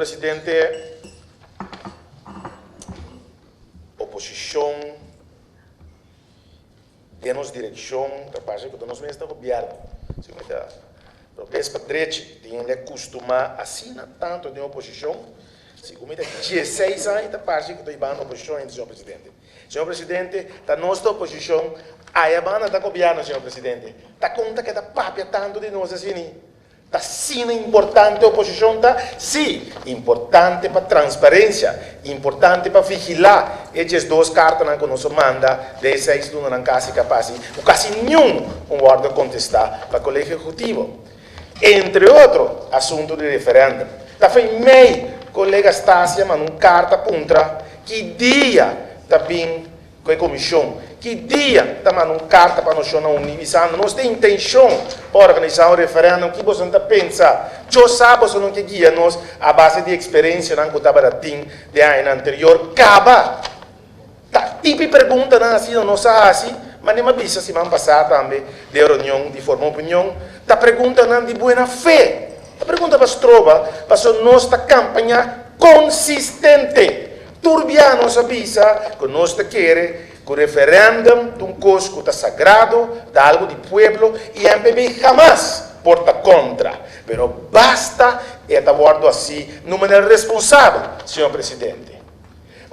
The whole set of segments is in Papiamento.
Presidente, oposicion den nos direccion ta parce cu ta nos mes ta gobierno. Si mi ta robes pa drechi, tin hende a custuma asina tanto den oposicion, si cu mi ta dieseis aña ta parce cu ta hibando oposicion ainda, Señor Presidente. Señor Presidente, ta nos ta oposicion, aya banda ta gobierno, Señor Presidente. Ta con ta keda papia tanto di nos asini? Ta asina importante oposicion ta? Sí, importante pa transparencia, importante pa vigila e 12 cartanan cu nos a manda den e seis lunanan casi ca pasi, cu casi niun un wordo contesta pa Colegio Ejecutivo. Entre otro, asunto di referendum. Ta fei mei colega Stasia manda un carta puntra ki dia ta bin Ku e komishon, ki dia ta manda un karta pa Nashonnan Uní bisando nos tin intenshon pa organisá un referèndum? Ki boso ta pensa? Djo sa boso no ke guia nos a base di eksperensianan ku tabata tin den añanan anterior? Kaba! Ta tipi preguntanan asina nos a hasi, manera mi a bisa siman pasá tambe den reunion di forma opinion, ta preguntanan di buena fe. Ta pregunta pa stroba, pasobra nos ta kampañá konsistente. Tur bia nos a bisa ku nos ta kere ku referèndum ta un kos ku ta sagrado, ta algu di pueblo i MPB hamas por ta kontra. Pero basta e ta wòrdu hasi na un manera responsabel, señor presidente.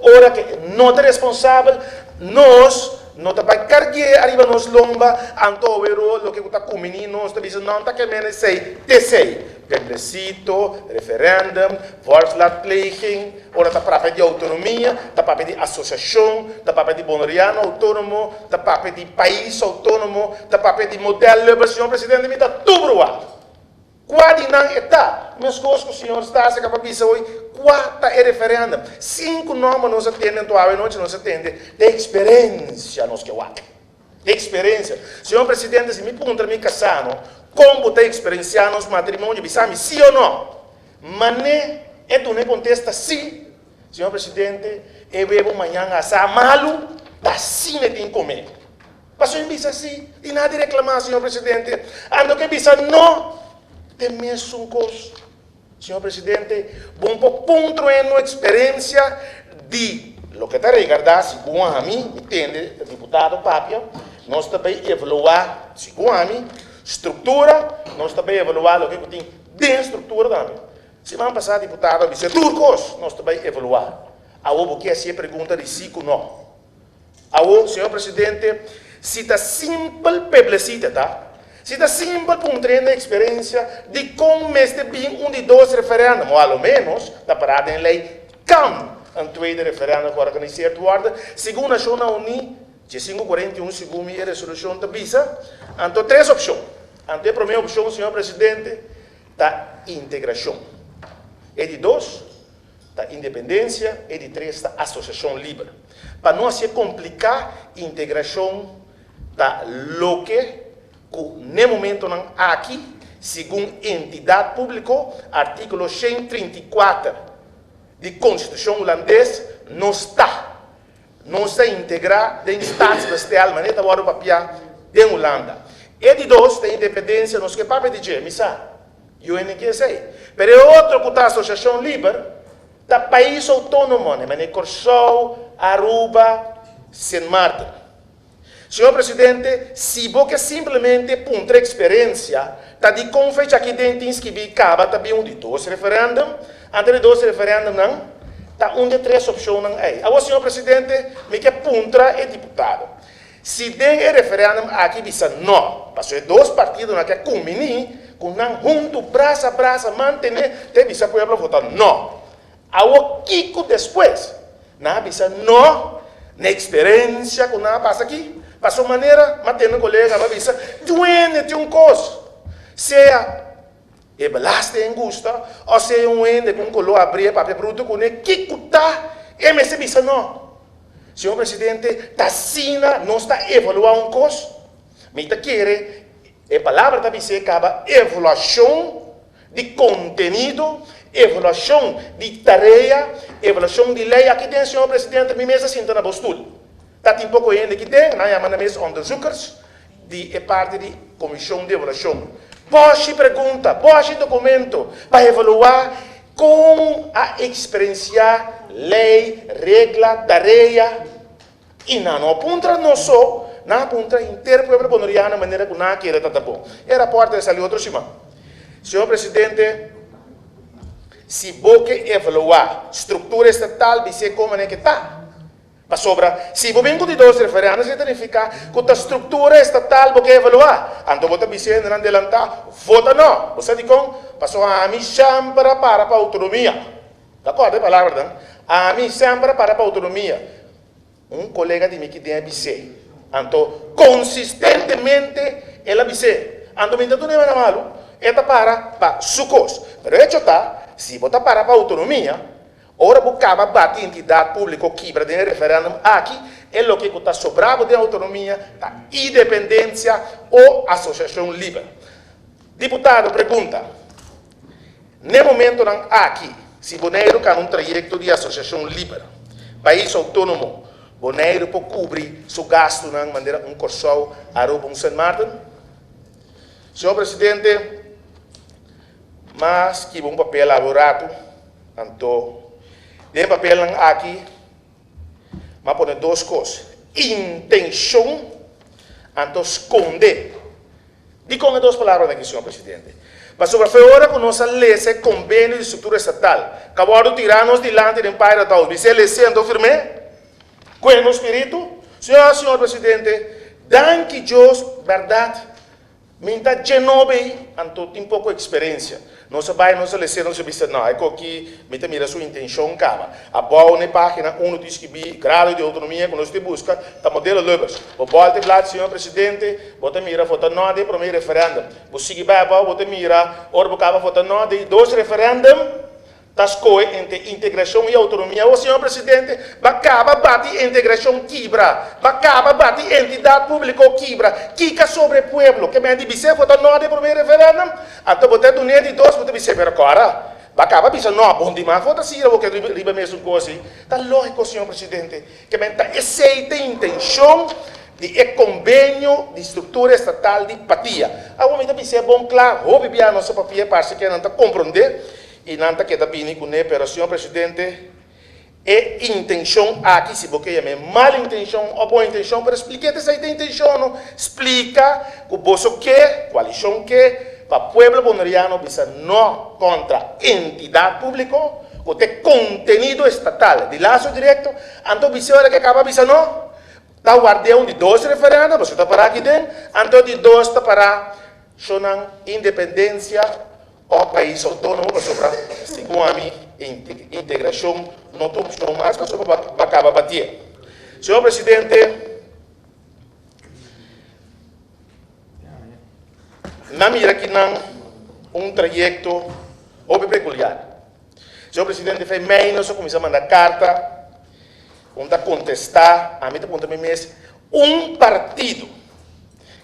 Ora ku e no ta responsabel, nos no ta bai karg'é ariba nos lomba, anto awero loke ku ta kuminí nos ta bisa no ta ke mene esei te esei. Plebisito, referèndum, volksraadpleging, Ora ta papia di autonomia, ta papia di asosiashon, ta papia di boneriano outónomo, ta papia di pais outónomo, ta papia di modèl Lubbers, señor presidente, mi ta tubrua! Kua di nan e ta? Meskos ku señor Stasia kaba bisa hoy, kua ta e referèndum? Sinku nòmber nos a tende anto awe nochi nos a tende ta eksperensia nos ke wak. Eksperensia. Señor presidente, si mi puntra mi kasá no, kon bo ta eksperensiá nos matrimonio, bisa mi sí o no? Mané e duna e kontesta sí. Señor presidente, e webo mañan asá malu, ta asina e tin komé. Pasobra e bisa sí, tin nada di reklamá, señor presidente. Anto ke bisa no, ta e mesun kos. Señor presidente, bon por puntra e no eksperensia di loke ta regardá, segun ami, mi tende e diputado papia, nos ta bai evaluá, segun ami, struktura, nos ta bai evaluá loke ku tin Den struktura tambe. Siman pasá diputado a bisa tur kos nos ta bai evaluá. Awor bo ke hasi e pregunta di si ku no. Awor, señor presidente, si ta simpel peblesita ta, si ta simpel puntra hende eksperensia dikon mester bin un di dos referèndum o a lo ménos ta pará den lei kan un tweede referèndum georganiseerd worden segun Nashonnan Uní 1541 segun mi e resolushon ta bisa. Anto tres opshon. Anto e promé opshon, señor presidente, ta integrashon. E di dos ta independensia, e di tres ta asosiashon liber. Pa no hasié kompliká, integrashon ta loke ku n'e momentonan aki, segun Entidat Públiko, artíkulo 134 di Konstitushon Hulandes, nos ta. Nos ta integrá den staatsbestel manera ta wòrdu papiá den Hulanda. E di dos ta independensia, nos ke papia di dje, mi sa, UN ke esei. Pero e otro ku ta asosiashon liber ta pais outónomo, manera Kòrsou, Aruba, Sint Maarten. Señor Presidente, si bo ke simplemente puntra eksperensia, ta dikon fecha aki den tin skibí kaba ta bin un di dos referèndum? Anto di dos referèndumnan ta un di e tres opshonnan ei. Awor, señor Presidente, mi ke puntra e diputado, si den e referèndum aki bisa nò, pasobra e dos partidonan ke kumbiní ku nan huntu brasa brasa mantené te bisa pueblo vota nò. Awor kiko despues? Nan a bisa no na eksperensia ku nan a pasa aki. Pasobra manera m'a tende un kolega a bisa, Duende tin un kos, sea e belasting gusta òf sea un hende ku un koló abrí a papia brutu kuné, kiko ta? E mester bisa no. Señor Presidente, ta asina nos ta evaluá un kos? Mi ta kere e palabra ta bis'é kaba evaluashon di kontenido, evaluashon di tarea, evaluashon di lei. Aki den, señor presidente, mi mes a sinta na bo stul. Ta tin poko hende aki den, nan yama nan mes onderzoekers di e parti di komishon di evaluashon. Boshi pregunta, boshi dokumento pa evaluá. Kon a eksperensiá lei, regla, tarea i nan no a puntra nos so, nan a puntra henter pueblo boneriano manera ku nan a kere ta ta bon. E rapòrt a sali otro siman. Señor Presidente, si bo ke evaluá struktura estatal bis'é kon manera ke ta. Pasobra, si bo bin ku di dos referèndum esei ta nifiká ku ta struktura estatal bo ke evaluá. Anto bo ta bisa hendenan delantá, vota nò! Bo sa dikon? Pasobra ami semper a para pa outonomia. Ta kòrda e palabranan? Ami semper a para pa outonomia. Un kolega di mi ki den a bis'é. Anto konsistentemente el a bis'é. Anto mi ta duna e manera malu, e ta para pa su kos. Pero echo ta, si bo ta para pa outonomia, Ora bo kaba bati entidat públiko kibra den e referèndum aki, e loke ku ta sobrá bo den outonomia ta independensia o asosiashon liber. Diputado pregunta, N'e momentonan aki, si Boneiru kana un trayekto di asosiashon liber, pais outónomo, Boneiru por kubri su gastunan manera un Kòrsou, Aruba, un Sint Maarten? Señor Presidente, M'a skibi un papel awe un ratu, anto den e papelnan aki m'a pone dos kos, intenshon anto skonde. Dikon e dos palabranan aki, señor presidente? Pasobra fe ora ku nos a lesa e kombenio di struktura estatal ku a wòrdu tirá nos dilanti den Pirate House, bis'é les'é anto firm'é ku e nos spiritu? Señor, señor presidente, danki Dios, bèrdat. Mi ta djenobe ei, anto tin poko eksperensia. Nos a bai, nos a les'é, nos a bisa, No, e koki mi ta mira su intenshon kaba. Abou na e página unu tin skibí, Grado di outonomia ku nos tin buska ta modelo Lubbers. Bo bòlta e blad, señor presidente, bo ta mira vota no den e promé referèndum. Bo sigui bai abou, bo ta mira ora bo kaba vota no den e dos referèndum. Ta skohe entre integrashon i outonomia. O señor presidente, ba kaba bati integrashon kibra, ba kaba bati entidat públiko kibra, kika sobre pueblo? Ke men di bis'é bo ta nò den promé referèndum, anto bo ta dun'é di dos, bo ta bis'é pero kòrda, ba kaba bisa nò, bon di mas bo ta sira bo ke riba mesun kos ei. Ta lógiko señor presidente, ke men ta esei ta intenshon di e kombenio di struktura estatal di patia. Awor mi ta bis'é bon kla, hopi bia nos a papia parse ke nan ta komprondé. I nan ta keda bini kuné, pero señor presidente, e intenshon aki, si bo ke yam'é mal intenshon o bon intenshon, pero splik'é ta esei ta intenshon no, splika ku boso ke, koalishon ke, pa pueblo boneriano bisa no kontra entidat públiko ku ta e kontenido estatal di laso direkto, anto bis'é ora ke kaba bisa no, ta ward'é un di dos referèndum, pasobra ta pará aki den, anto di dos ta pará shonnan independensia. O pais outónomo pasobra segun ami integrashon no ta opshon mas pasobra bo a kaba batié. Señor Presidente, nan mira kinan un trayekto hopi pekuliar. Señor Presidente, fe mei nos a kuminsá manda karta, un ta kontestá, ami ta puntra mi mes, un partido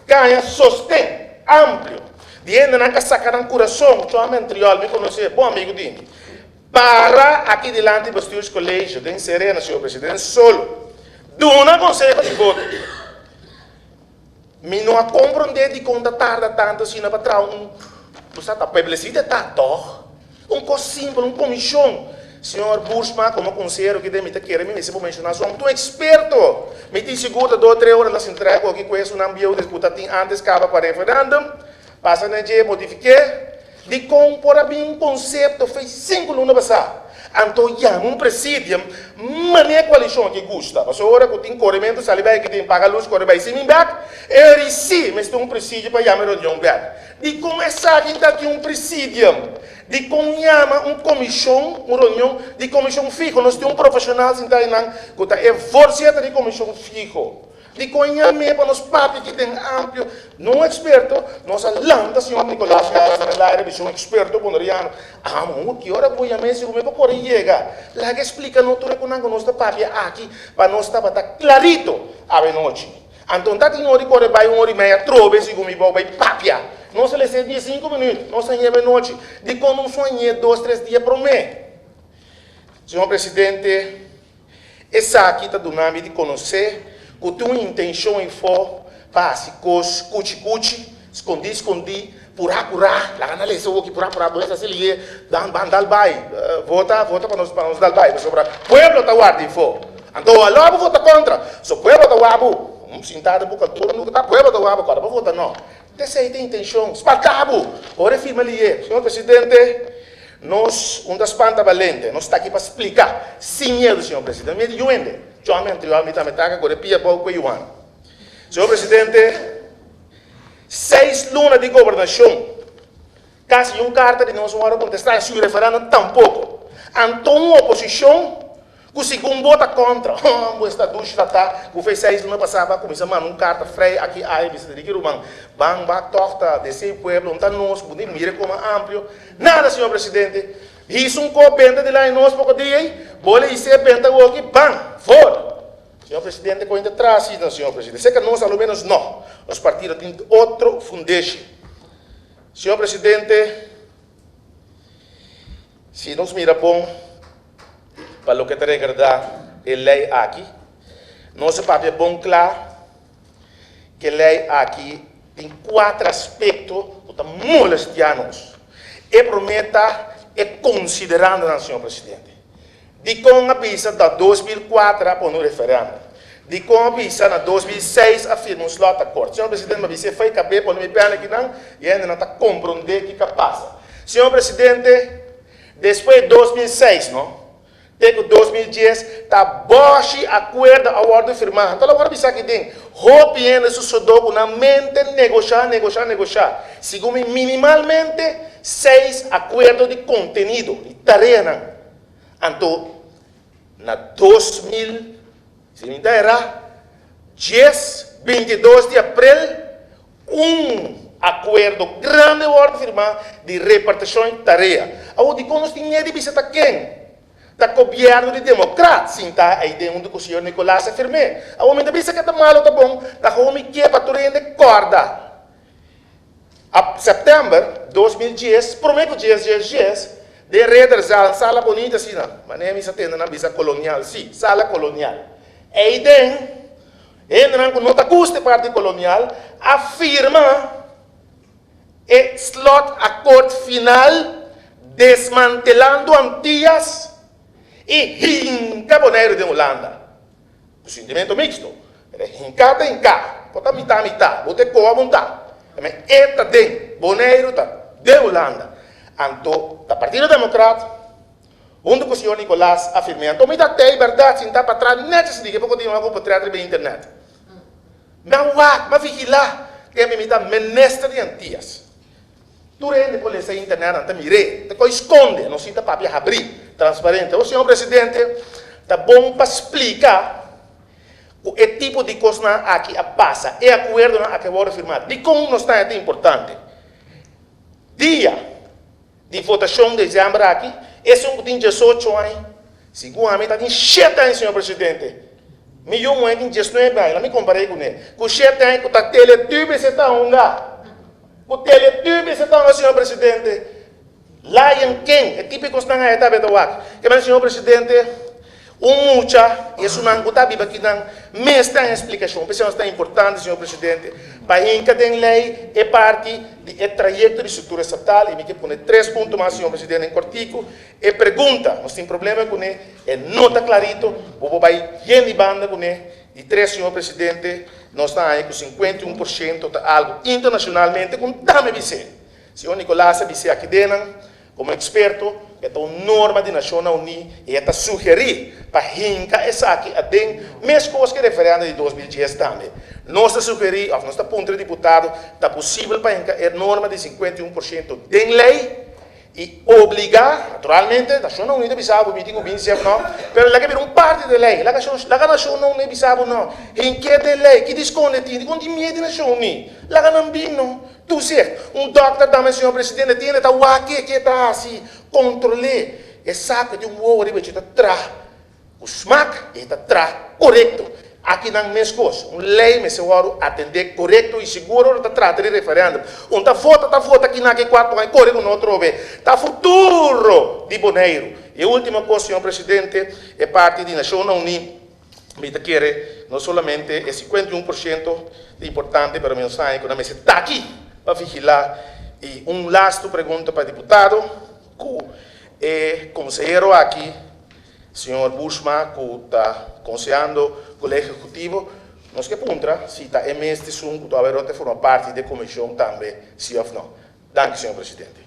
Gaña sosten amplio di hendenan ka saka nan kurason, Chon Mentriol, mi konosé, bon amigu di mi, para aki dilanti Bestuurscollege den Serena, señor Presidente, solo duna konseho di voto. Mi no a komprondé dikon ta tarda tantu asina pa traha un, bo sa ta pueblecito ta, tòg? Un kos simpel, un komishon. Señor Boersma, komo konsehero ki den mi ta kere mi mester por menshoná su un eksperto. Mi tin sigur ta dos o tres ora la sinti traha ku aki ku esunnan bieu des ku ta tin antes kaba pa referendum. Pasa na dje, modifik'é. Dikon por a bin un konsepto fei sinku luna pasá? Anto yama un presidium manera e koalishon aki gusta. Pasobra ora ku tin korementu sali bai aki tin paga lus kore bai sin bin bèk, e ri si mester un presidio pa yama e reunion bèk. Dikon esaki ta tin un presidium? Dikon yama un komishon, un reunion di komishon fiho? Nos tin un profeshonal sintá einan ku ta e voorzitter di komishon fiho. Dikon yam'é pa nos papia aki den amplio? No un eksperto, nos a lanta señor Nicolas Garza den laira bisa un eksperto boneriano. Amo, ki ora bo yam'é si bo por kore yega? Laga e splika no tur e kunan ku nos ta papia aki pa nos tabata klarito awe nochi. Anto ta tin ora di kore bai un ora i mei atrobe segun mi bou bai papia. Nos a lesa e diesinku minüt, nos a ñebe nochi. Dikon no soñ'é dos tres dia promé? Señor Presidente, esaki ta duna mi di konosé ku tin un intenshon ei fo pa hasi kos kuchi kuchi, skondí skondí. Purá purá, laga nan lesa oki purá purá, bo mester hasi lié, dan ban dal bai, vota vota pa nos pa nos dal bai, pasobra pueblo ta warda info. Anto aló bo vota kontra, so pueblo ta wak bo, sintá den bo kantor no ta pueblo ta wak bo, kòrda bo vota no. T'esei ta intenshon, spanta bo! Ora e firma lié, señor presidente, nos un ta spanta balente, nos ta aki pa splika, sin miedu, señor presidente, miedu yu hende, chòmi anterior mi tambe ta kore pia bou ku e yuan. Señor presidente, Seis luna di gobernashon, kasi un karta di nos un ora kontestá i su referèndum tampoko. Anto un oposishon ku segun bo ta kontra, hòm bo esta dushi ta ta ku fe seis luna pasá bo a kuminsá manda un karta frei aki aya bisa di ki ruman ban bak tòg ta desei pueblo un ta nos bo di mira komo amplio. Nada señor presidente, hisa un kop benta dilanti nos poko dia ei, bo le his'é benta awoki ban, voor! Señor Presidente, con ta tras asina, señor Presidente? Cerca nos a lo menos no. Nos partido tin otro fundeshi. Señor Presidente, si nos mira bon pa loke ta regarda e ley aki, nos a papia bon cla cu e ley aki tin cuatro aspecto cu ta molestia nos. E prome ta e considerandonan, señor Presidente. Dikon a bisa na 2004 a pone un referèndum? Dikon a bisa na 2006 a firma un slotakkoord? Señor Presidente, mi a bisa e fei kab'é pone mi pèn akinan i hende nan ta komprondé kiko a pasa. Señor Presidente, despues di 2006 no, te ku 2010 ta bòshi akuerdo a wòrdu firmá. Anto lo wòrdu bisa aki den, hopi hende su sodó ku nan mente negoshá, negoshá, negoshá. Segun mi minimalmente seis akuerdo di kontenido, di tareanan. Anto na 2000, si mi ta erá, djes 22 di aprel, un akuerdo grandi wòrdu firmá di repartishon di tarea. Awor dikon nos tin miedu di bisa ta ken? Ta gobièrnu di demokrat sintá ei den huntu ku señor Nicolaas a firm'é. Awor mi ta bisa ke ta malo ta bon, ta hopi mi ke pa tur hende kòrda. A September 2010, prome ku djes djes djes, den Ridderzaal, sala bonita asina, manera mi sa tende nan bisa kolonial, si, sala kolonial. Eiden, hendenan ku no ta gusta e parti kolonial a firma e slotakkoord final desmantelando Antillas i hinka Boneiru den Hulanda. Ku sintimento mixto. Pero hinká ta hinká. Por ta mitá mitá. Bo ta e koa bo ta. Pero e ta den. Boneiru ta den Hulanda. Anto ta Partido Democrat huntu ku señor Nicolaas a firm'é. Anto mi ta tei bèrdat sintá patras nèt si di ke poko tin algun potret riba internet. Mi a wak, mi a vigilá. Tembe mi ta minister di Antias. Tur hende por lesa internet, nan ta mir'é. Ta ko'i skonde, nos sin ta papia habrí, transparente. Awor, señor presidente, ta bon pa splika ku e tipo di kosnan aki a pasa, e akuerdonan aki a wòrdu firmá. Dikon nos ta haña ta importante? Dia di votashon desèmber aki, esun ku tin diesocho aña, segun ami ta tin shete aña, señor presidente. Mi yu muhé tin diesnuebe aña, laat mi kompar'é kuné. Ku shete aña ku ta Teletubbies e ta hunga. Ku Teletubbies e ta hunga, señor presidente. Lion King, e tipo di kosnan ei ta beta wak. Ke men, señor presidente, un mucha i esunnan ku ta biba akinan mester haña splikashon. P'esei nos ta importante, señor presidente, pa hinka den lei e parti di e trayekto di struktura estatal. I mi ke pone tres punto mas, señor presidente, en kòrtiku. E pregunta, nos tin problema kuné, e no ta klarito, bo por bai yen di banda kuné. Di tres, señor presidente, nos ta haña ku 51% ta algu internashonalmente ku tambe bis'é. Señor Nicolaas a bis'é aki denan, komo eksperto, e ta un norma di Nashonnan Uní i e ta sugerí pa hinka esaki aden meskos ku e referèndum di 2010 tambe. Nos ta sugerí òf nos ta puntra e diputado, ta posibel pa hinka e norma di 51% den lei? I obligá, naturalmente, Nashonnan Uní ta bisa bo, mi tin ku bin sef no, pero laga bira un parti di e lei. Laga laga Nashonnan Uní bisa bo no. Hink'é den lei. Ki diskonde tin? Dikon tin miedu di Nashon Uní? Laga nan bin no. Toezicht. Un dòkter tambe, señor presidente, tin e ta wak ke ke ta hasi, kontrol'é. E sa ku e tin un wowo riba dje ta traha ku smak i e ta traha korekto. Aki nan meskos. Un lei mester wòrdu atendé korekto i sigur ora ta trata di referèndum. Un ta vota ta vota aki na ki kuarto aña kore ku no atrobe. Ta futuro di Boneiru. I e último kos, señor presidente, e parti di Nashonnan Uní. Mi ta kere no solamente e 51% ta importante, pero mi no sa ku nan mester ta aki pa vigilá. I un lastu pregunta pa diputado, ku e konsehero aki, señor Bushma, ku ta konsehando Kolegio Ehekutivo, nos ke puntra si ta e mes esun ku ta forma parti di e komishon tambe, si òf no. Danki, señor presidente.